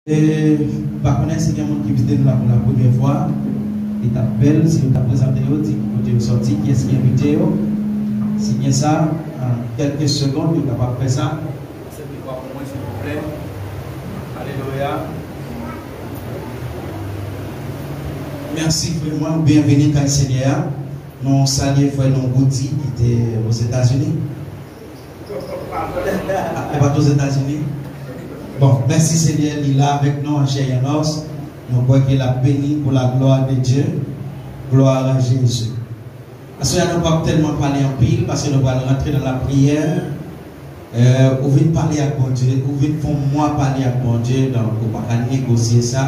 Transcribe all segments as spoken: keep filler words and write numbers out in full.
E, m pa konnen si gen moun ki vizite nou la pou la premyè fwa. Li t ap bèl si yo ta prezante yo, di ki kote yo sòti, kiyès ki envite yo. Si gen sa, an kèlke segond, yo kapab fè sa. Sèvi kwa pou mwen, silvouplè. Alelouya. Mèsi, frè mwen. Byenveni kay Senyè a. Nou salye frè nou Woody ki te Ozetazini. E pa t Ozetazini? Bon, mèsi Senyè, li la avèk nou an chè e an os. Nou kwè ke l ap beni pou la gloire de Dieu. Gloire à Jésus. Aswè a, nou p ap tèlman pale anpil, paske nou pral rantre nan lapriyè. Eh, ou vin pale ak Bondye, ou vin fè yon mwa pale ak Bondye, donk ou pa ka negosye sa.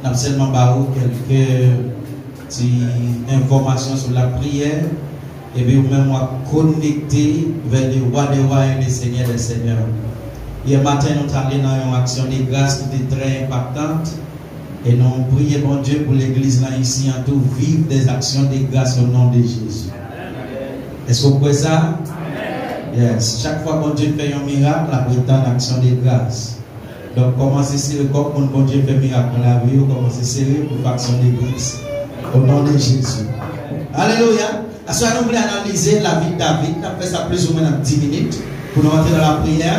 N ap sèlman ba ou kèlke ti enfòmasyon sou lapriyè, epi ou menm w ap konekte vers le Roi des rois et le Seigneur des seigneurs. Yè maten, nou t ale nan yon aksyon de gras ki te trè enpaktan. E nou priye Bondye pou legliz lan isi an tou viv des actions de grâce au nom de Jésus. Èske w kwè sa? Yes. Chak fwa Bondye fè yon mirak, l ap ret tann aksyon de gras. Donk, kòmanse sere kòb moun Bondye fè mirak nan lavi yo, kòmanse sere pou fè aksyon de gras. O non de Jezi. Alelouya. Aswè a nou vle analize lavi David. N ap fè sa plizoumwen nan dis minit pou nou antre nan lapriyè.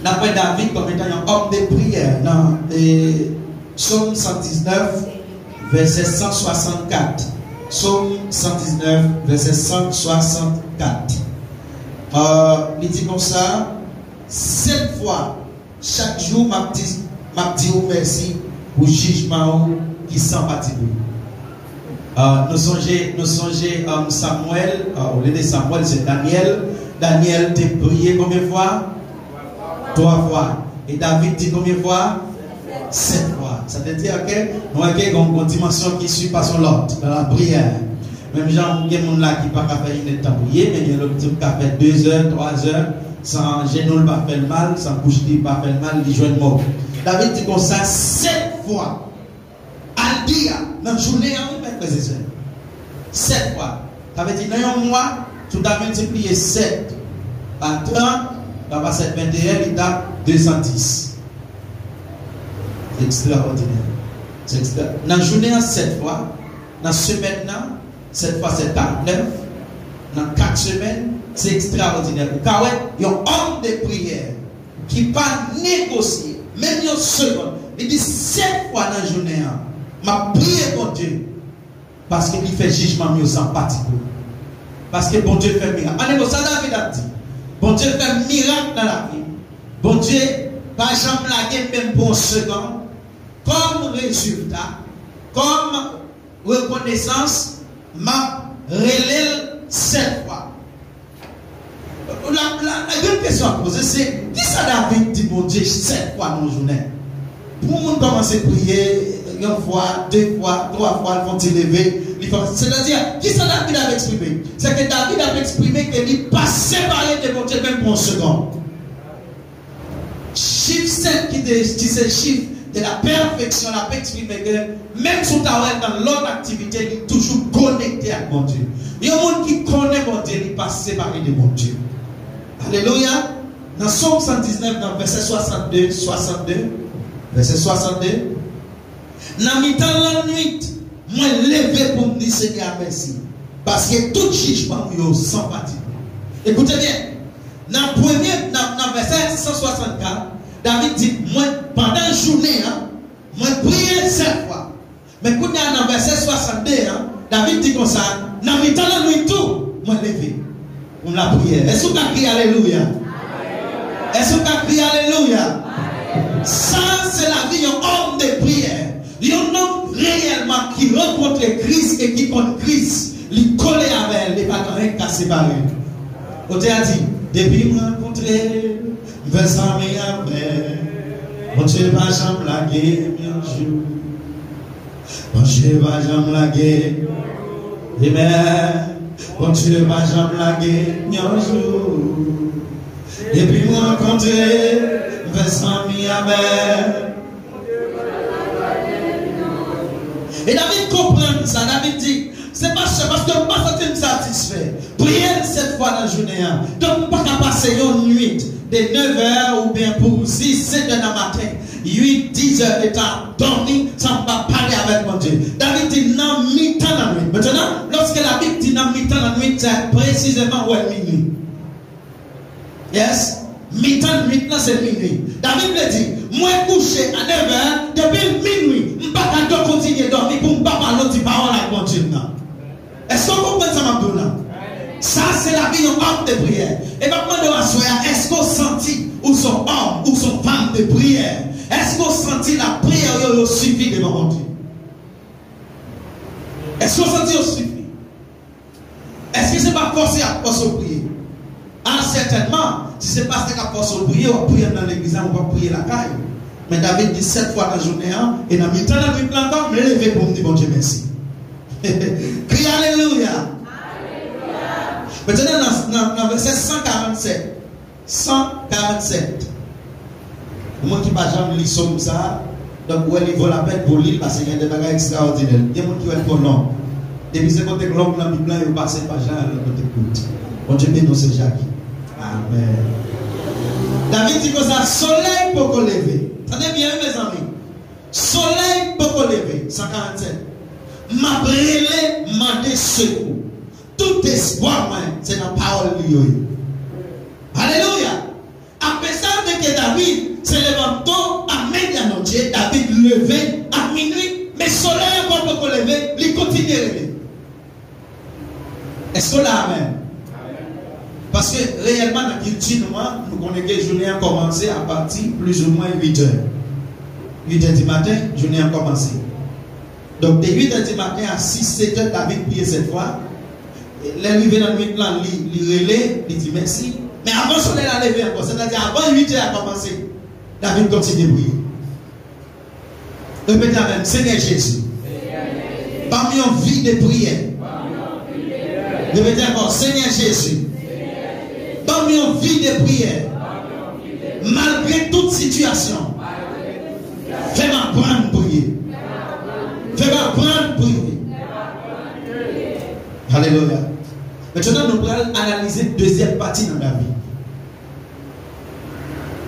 N ap wè David kòm etan yon òm de priyè nan, e, Sòm san diznèf, vèsè san swasannkat. Sòm san diznèf, vèsè san swasannkat. Euh, li di konsa, sèt fwa chak jou, m ap di, m ap di ou mèsi pou jijman ou ki san patipri. Ah, nou sonje, nou sonje, um, Samwèl, ah, olye de Samwèl, se Danyèl. Danyèl te priye konbyen fwa? Twa fwa. E David di konbyen fwa? Sèt fwa. Sa vle di ke nou wè ke gon, gon dimansyon ki sipase lòt nan lapriyè. Menm jan gen moun la ki pa ka fè inèdtan priye, men gen lòt ki ka fè dezè, twazè, san jenou l pa fè l mal, san kouch li pa fè l mal, li jwenn mò. David di konsa, sèt fwa. Al di a, nan jounen an, wi, mèt frè e sè. Sèt fwa. Sa vle di, nan yon mwa, si w ta miltipliye sèt pa trant, pa sèt venteyen, li t ap de san dis. Se ekstraòdinè. Se ekstra-, nan jounen an, sèt fwa. Nan semèn nan, sèt fwa sèt, karannèf. Nan kat semèn, se ekstraòdinè. Ou ka wè, yon òm de priyè ki pa negosye, menm yon segonn. Li di, sèt fwa nan jounen an, m ap priye Bondye, paske li fè jijman m yo san patipri. Paske Bondye fè mirak. Ann, sa David ap di, Bondye fè mirak nan lavi m. Bondye pa janm lage m menm pou yon segonn. Kòm rezilta, kòm rekonesans, m ap rele l sèt fwa. La, la, la, yon kesyon a poze, se, kisa David di Bondye sèt fwa nan yon jounen? Pou yon moun kòmanse priye, yon fwa, de fwa, twa fwa, l fè yon ti leve, li fè, sètadi, kisa David ap eksprime? Se ke David ap eksprime ke li pa separe de Bondye menm pou yon segonn. Chif sèt ki te, ki se chif de la pèfeksyon, l ap eksprime ke menm si w ta wè l nan lòt aktivite, li toujou konekte ak Bondye. Yon moun ki konnen Bondye, li pa separe de Bondye. Alelouya! Nan Sòm san diznèf, nan vèsè swasannde, swasannde, vèsè swasannde, nan mitan lannwit, mwen leve pou m di Senyè a mèsi, paske tout jijman w yo san patipri. Ekoute byen, nan premye, nan, nan vèsè san swasannkat, David di, mwen, pandan jounen an, mwen priye sèt fwa. Men kounye a nan vèsè swasannde an, David di konsa, nan mitan lannwit tou, mwen leve pou m lapriyè. Èske w ka kriye alelouya? Èske w ka kriye alelouya? Sa se lavi yon òm de priyè. Yon nonm reyèlman ki rankontre Kris e ki konn Kris, li kole avè l, li pa gen anyen k ka separe l. Otè a di, depi m rankontre l, m fè zanmi avè l. Bondye pa janm lage m yon jou. Bondye pa janm lage. Amen. Bondye pa janm lage m yon jou. Depi m rankontre, m fè zanmi avè l. E David konprann sa, David di, se pa sèl paske m pa santi m satisfè. Priye l sèt fwa nan jounen an. Donk, m pa ka pase yon nwit de nevè oubyen pou zis sèt è nan maten. uit, diz è, e ta dòmi san m pa pale avèk Bondye. David di nan mitan lannwit. Mentnan, lòske Labib di nan mitan lannwit, se presizeman ou wè l minwi. Yes. Mitan nwit lan se minwi. David vle di, mwen kouche a nèv è, depi l minwi, m pa ka do kontinye dòmi pou m pa pale yon ti pawòl ak Bondye m nan. Èske w konprann sa m ap di w lan? Sa se lavi yon òm de priyè. E m ap mande w aswè a, èske w santi ou se yon òm, ou se yon fanm de priyè? Èske w santi lapriyè w yo, yo sifi devan Bondye? Èske w santi yo sifi? Èske se pa fòse y ap fòse w priye? A, sètènman, si se pastè k ap fòse w priye, w ap priye anndan legliz la, ou p ap priye lakay ou. Men David di sèt fwa nan jounen an, e nan mitan lannwit lan ankò, m leve pou m di Bondye mèsi. Kriye alelouya! Mentnan, nan, nan, nan vèsè san karannsèt, san karannsèt. Pou moun ki pa janm li Sòm sa a, donk, ou wè, li vo lapèn pou li l, paske gen de bagay ekstraòdinè. Gen moun ki wè l twò long. Depi se kote k long nan Bib lan, yo pase paj la, lòt kote kout. Bondye beni w, sè Jackie. Amèn. David di konsa, solèy poko leve. Tande byen, wi, mezanmi. Solèy poko leve. San karannsèt. M ap rele, mande sekou. Tout espwa mwen, se nan pawòl li yo ye. Alelouya! Apre sa, men ke David se levanto a medyanodye, David leve a minwi, men solèy ankò poko leve, li kontinye rele. Èske w la, amèn? Paske reyèlman, nan kilti nou an, nou konnen ke jounen an kòmanse apati plizoumwen uit è. Uit è di maten, jounen an kòmanse. Donk, de uit è di maten a sis, sèt è, David priye sèt fwa. Lè l rive nan nwit lan, li, li rele, li di mèsi. Men avan solèy la leve ankò, sètadi avan uit è a kòmanse, David kontinye priye. Repete avè m, Senyè Jezi, ban m yon vi de priyè. Repete ankò, Senyè Jezi, ban m yon vi de priyè. Malgre tout sitiyasyon, fè m aprann priye. Fè m aprann priye. Alelouya. Mentnan, nou pral analize dezyèm pati nan David.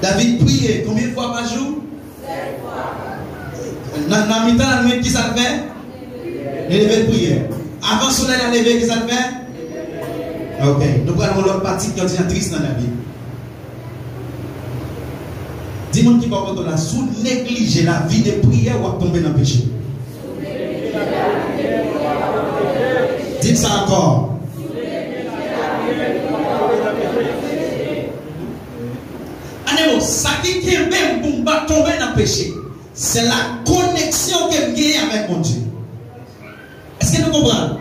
David priye konbyen fwa pa jou? Nan, nan mitan lannwit, ki sa l fè? Li leve l priye. Avan solèy la leve, ki sa l fè? Ok. Nou pral yon lòt pati ki òdinatris nan David. Di moun ki bò kote w la, si w neglije lavi de priyè, w ap tonbe nan peche. Di m sa ankò. An de mo, sa ki kenbe m pou m pa tonbe nan peche, se la koneksyon ke m genyen avèk Bondye. Èske nou konprann?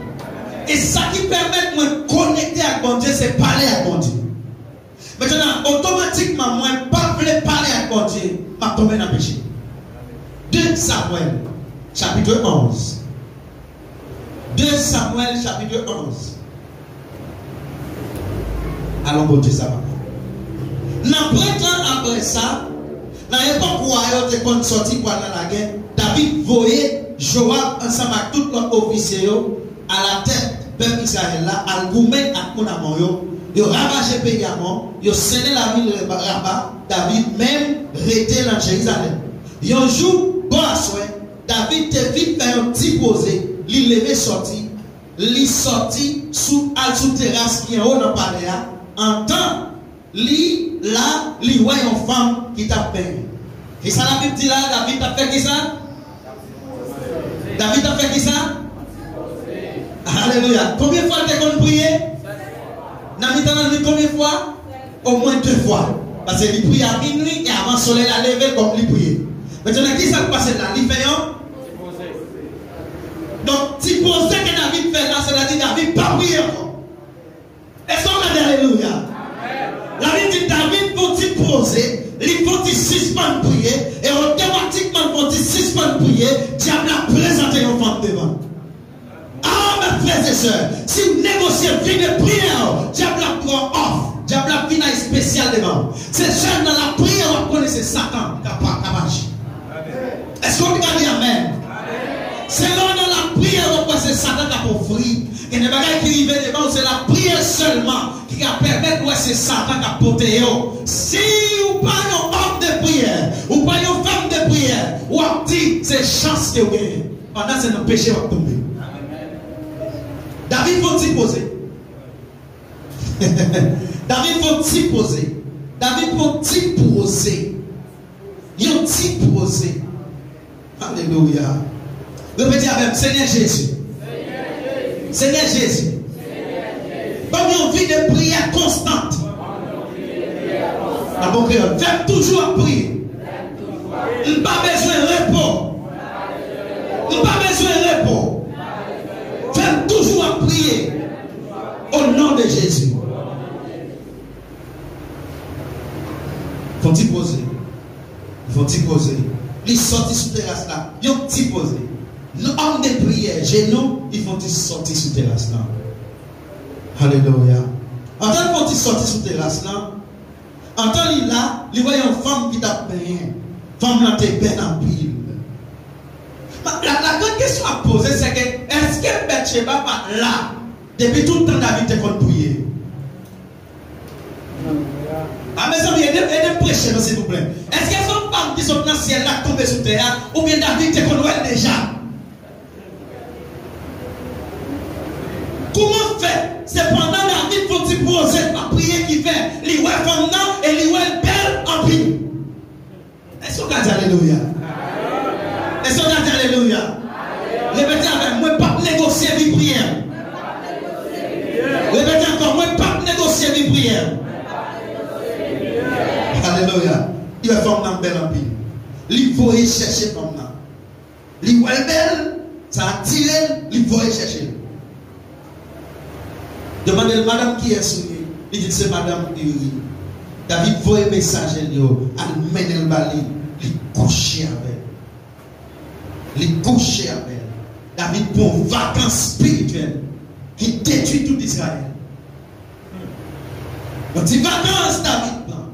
E sa ki pèmèt mwen konekte ak Bondye, se pale ak Bondye. Mentnan, otomatikman, mwen pa vle pale ak Bondye, m ap tonbe nan peche. De Samwèl, chapit onz. De Samwèl, chapit onz. Alò, Bondye sa, papa. Nan pwen tan apre sa, nan epòk wa yo te konn sòti pou al nan lagè, David voye Jowab ansanm ak tout lòt ofisye yo alatèt pèp Izrayèl la al goumen ak moun Amon yo. Yo ravaje peyi Amon, yo sennen lavil Raba, Raba, David menm rete nan Jerizalèm. Yon jou, bò aswè, David te vin fè yon ti poze, li leve sòti, li sòti sou, al sou teras ki anwo nan palè a, antan li la, li wè yon fanm ki t ap benyen. Kisa David di la? David t ap fè kisa? David t ap fè kisa? Alelouya. Konbyen fwa l te konn priye? Nan mitan lannwit, konbyen fwa? Omwen de fwa. Paske li priye a minwi e avan solèy la leve, kòm li priye. Mentnan, kisa k pase la? Li fè yon. Donk, ti poze ke David fè la, sètadi David pa priye ankò. Èske w ka di alelouya? Labib di David fè yon ti poze, li fè yon ti sispann priye, e otomatikman l fè yon ti sispann priye, dyab la prezante yon fanm devan l. Ah, mes frères et sœurs, si w negosye vi de priyè w, dyab la ap ba w òf, dyab la ap vin a espesyal devan w. Se sèl nan lapriyè w ap konnen se Satan k ap, k ap aji. Èske w ka di amèn? Se lè w nan lapriyè w ap wè se Satan k ap ofri. Gen de bagay ki rive devan w, se lapriyè sèlman ki ka pèmèt w wè se Satan k ap pwoteje w. Si w pa yon òm de priyè, ou pa yon fanm de w ap di se chans ke w genyen. Pandan se nan peche w ap tonbe. David fè yon ti poze. David fè yon ti poze. David fè yon ti poze. Yon ti poze. Alelouya. Repete avè m, Senyè Jezi. Senyè Jezi. Ban m yon vi de priyè konstant. Nan bon kreyòl, fè m toujou ap priye. M pa bezwen repo. M pa bezwen repo. Fè m toujou ap priye. O non de Jezi. Fè yon ti poze. Fè yon ti poze. Li sòti sou teras la. Yon ti poze. Yon òm de priyè, jenou, li fè yon ti sòti sou teras la. Alelouya. Antan l fè yon ti sòti sou teras la, antan li la, li wè yon fanm ki t ap benyen. Fanm lan te bèl anpil. La, la gran kesyon ap poze, se ke, èske Batcheba pa t la depi tout tan David te konn priye? A, mezanmi, ede, ede m preche non, silvouplè. Èske se yon fanm ki sot nan syèl la, k tonbe sou tè a, oubyen David te konn wè l deja? Kouman fè se pandan David fè yon ti poze, l ap priye, ki fè li wè fanm nan e li wè l bèl anpil? Èske w ka di alelouya? Èske w ka di alelouya? Repete avè m, mwen p ap negosye vi priyè m. Repete ankò, mwen p ap negosye vi priyè m. Alelouya. Li wè fanm nan bèl anpil. Li voye chèche fanm nan. Li wè l bèl, sa atire l, li voye chèche l. Yo mande l, "Madanm, kiyès ou ye?" Li di l, "Se madanm Iri." David voye mesaje l yo, al mennen l ba li, li kouche avè l. Li kouche avè l. David pran yon vakans espirityèl ki detwi tout Izrayèl. Yon ti vakans David pran.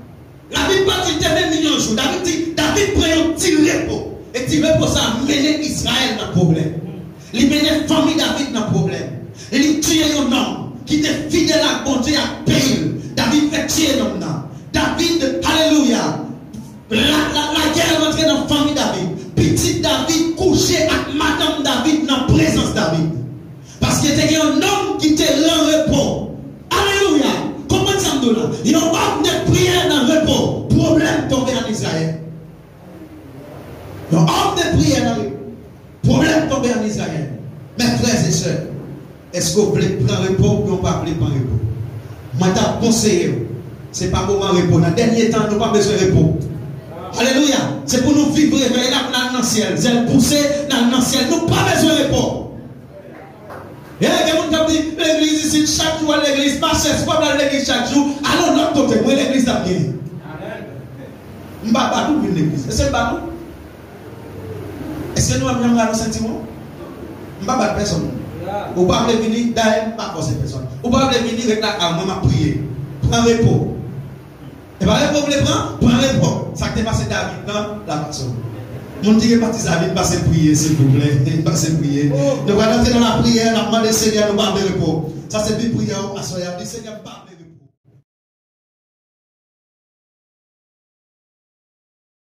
Labib pa di l te menm yon jou. David di, David pran yon ti repo. E ti repo sa a mennen Izrayèl nan pwoblèm. Li mennen fanmi David nan pwoblèm. Li tiye yon nonm ki te fidèl ak Bondye ak peyi l. David fè tiye nonm nan. David, alelouya. La, la, lagè rantre nan fanmi David. Pitit David kouche ak madanm David nan prezans David. Paske te gen yon nonm ki te lan repo. Alelouya! Konprann sa m di w la. Yon òm de priyè nan repo. Pwoblèm tonbe ann Izrayèl. Yon òm de priyè nan repo. Pwoblèm tonbe ann Izrayèl. Men frè e sè, èske w vle pran repo oubyen w pa vle pran repo? Mwen t ap konseye w, se pa moman repo. Nan dènye tan, nou pa bezwen repo. Alelouya! Se pou nou viv revèy la pou n al nan syèl. Zèl pouse, n al nan syèl. Nou pa bezwen repo. E gen moun k ap di, legliz isit, chak jou al legliz, pastè, si w pa pral legliz chak jou, al yon lòt kote, mwen legliz n ap genyen. M pa bat ou vin legliz. Èske l bat ou? Èske nou menm nou rale yon sentiwon? M pa bat pèsonn. Ou pa vle vini, dayè m pa fòse pèsonn. Ou pa vle vini, ret lakay ou, mwen m ap priye. Pran repo. E pa repo w vle pran? Pran repo. Sa k te pase David nan, l ap pase w. Moun ki gen batiz la, vin pase priye, silvouplè. Vin pase priye. Nou pral antre nan lapriyè, n ap mande Senyè, nou pa vle repo. Sa se bi priyè w, aswè a. Di, Senyè, m pa